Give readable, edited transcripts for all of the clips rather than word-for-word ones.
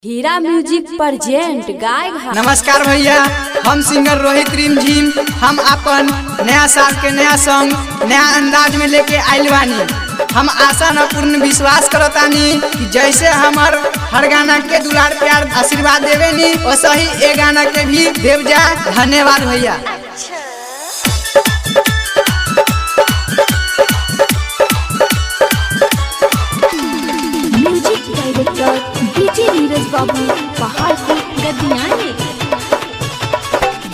हीरा music present गाय घा। नमस्कार भैया, हम सिंगर रोहित रिमझिम। हम अपन नया साल के नया सॉन्ग नया अंदाज में लेके आइल बानी। हम आशा न पूर्ण विश्वास करतानी कि जैसे हमर हर गाना के दुलार प्यार आशीर्वाद देवेनी, वैसे ही ए गाना के भी देव जा। धन्यवाद भैया। Music director DJ Neeraj Babu Paharpur गदियाने।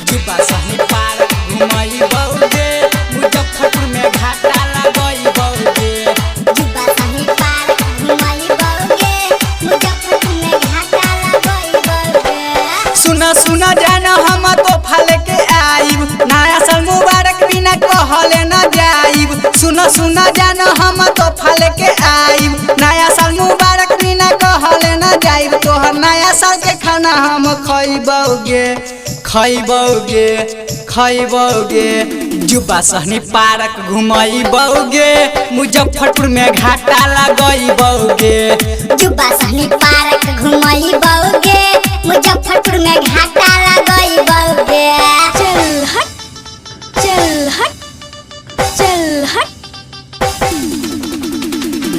जुबा सही पार्क घुमई बौगे, मुजफ्फरपुर में घाटा लगई बौगे। जुब्बा साही पार्क घुमई बौगे, मुजफ्फरपुर में घाटा लगई बौगे। सुना सुना जाना, हम तो फल के आइब, नया साल मुबारक बिना कहले न जाइब। सुना सुना जाना, हम तो फल के आइब, नया साल मुबारक बिना कहले न जाइब। तोहर नया साल के खाना हम खइबौगे, खइबौगे, खइबौगे। जुबा सहनी पार्क घुमइबौगे, मुजफ्फरपुर में घाटा लगइबौगे। जुब्बा साही पार्क घुमई बौगे, मुजफ्फरपुर में घाटा लगई बौगे। चल हट चल हट चल हट।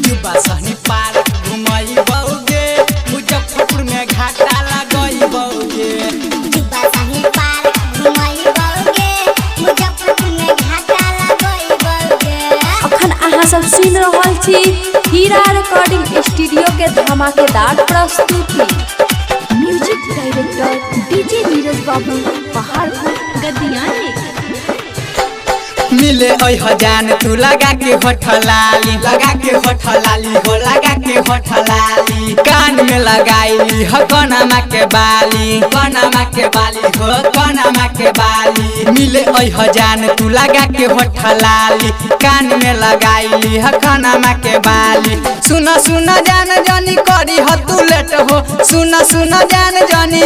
जुबा सहनी पार्क घुमइबौगे, मुजफ्फरपुर में घाटा लगइबौगे। जुब्बा साही पार्क घुमई बौगे, मुजफ्फरपुर में घाटा लगई बौगे। अखन अहाँ सब सुनि रहल छी हीरा रिकॉर्डिंग स्टूडियो के धमाकेदार प्रस्तुति। Music director DJ Neeraj Babu Paharpur गदियाने। मिले ऐह जान तू लगा के होठ लाली, लगा के होठ लाली हो, लगा के होठ लाली। कान में लगाईली हो कनमा के बाली, कनमा के बाली हो, कनमा के बाली। मिले ऐह जान तू लगा के होठ लाली, कान में लगाईली हो कनमा के बाली। सुन सुन जान जानी करी हो तू लेट हो, सुन सुन जान जानी,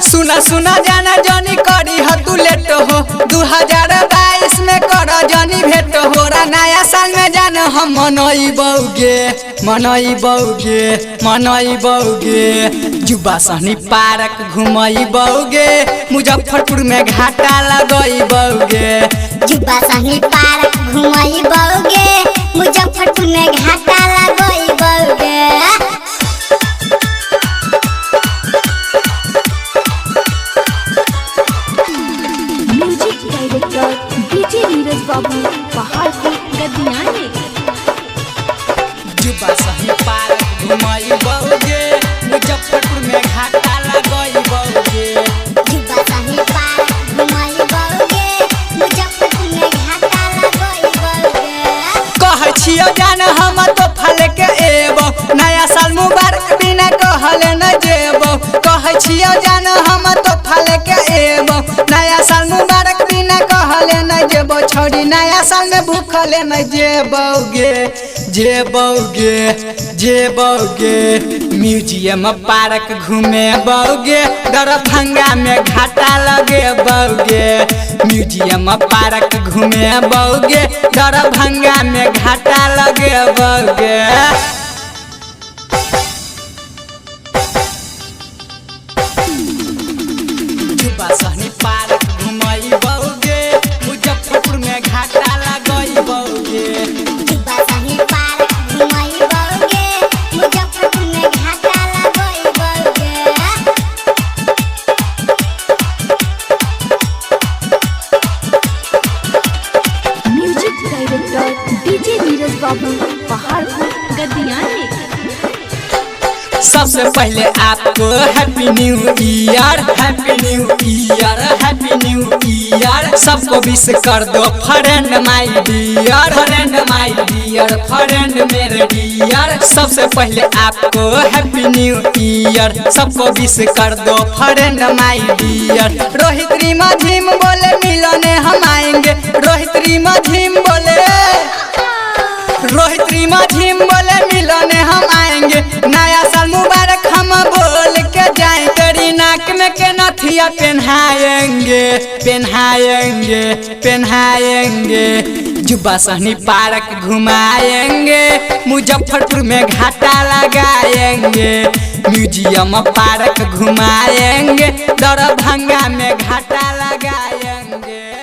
सुना सुना जाना जानी करी ह तू लेट हो। 2022 में कर जानी भेट हो। रा नया साल में जान हम मनई बौगे, मनई बौगे, मनई बौगे। जुबा सहनी पार्क घुमई बौगे, मुजफ्फरपुर में घाटा लगई बौगे। जुब्बा साही पार्क घुमई बौगे, मुजफ्फरपुर में घाटा लगई बौगे। Music director DJ Neeraj Babu Paharpur गदियाने। जुबा सही पार्क घुमई बौगे, मुजफ्फरपुर में घाटा लगई बौगे। जुब्बा साही पार्क घुमई बौगे, मुजफ्फरपुर में घाटा लगई बौगे। कहै छियो जान हम तो फल के एबो, नया साल मुबारक बिना कहले न जेबो। कहै छियो जान हम तो फल के एबो, नया साल मुबारक बिना कहले न जेबो। छोड़ी नया साल में भूखले न जेबोगे, जेबोगे, जेबोगे। म्यूजियम पार्क घूमे बौगे, दरभंगा में घाटा लगे बौगे। म्यूजियम पार्क घूमे बौगे, दरभंगा में घाटा लगे बौगे। जुबा सहनी पार्क घुमई बौगे, मुजफ्फरपुर में घाटा लगई बौगे। जुब्बा साही पार्क घुमई बौगे, मुजफ्फरपुर में घाटा लगई बौगे। Music director DJ Neeraj Babu Paharpur गदियाने। सबसे पहले आपको happy new year, happy new year, happy new year. सबको विश कर दो friend my dear, friend my dear, friend मेरे डियर। सबसे पहले आपको हैप्पी न्यू ईयर, सबको विश कर दो friend my dear. Rohit Reema Jhim बोले मिलने हम आएंगे, रोहित रीमा झीम बोले, रोहित रीमा झीम बोले मिलने हम आएंगे। नया साल मुबारक हम बोल के जाए, तेरी नाक में के नथिया पहनाएंगे, पहनाएंगे, पहनाएंगे। जुब्बा सहनी पार्क घुमाएंगे, मुजफ्फरपुर में घाटा लगाएंगे। म्यूजियम पार्क घुमाएंगे, दरभंगा में घाटा लगाएंगे।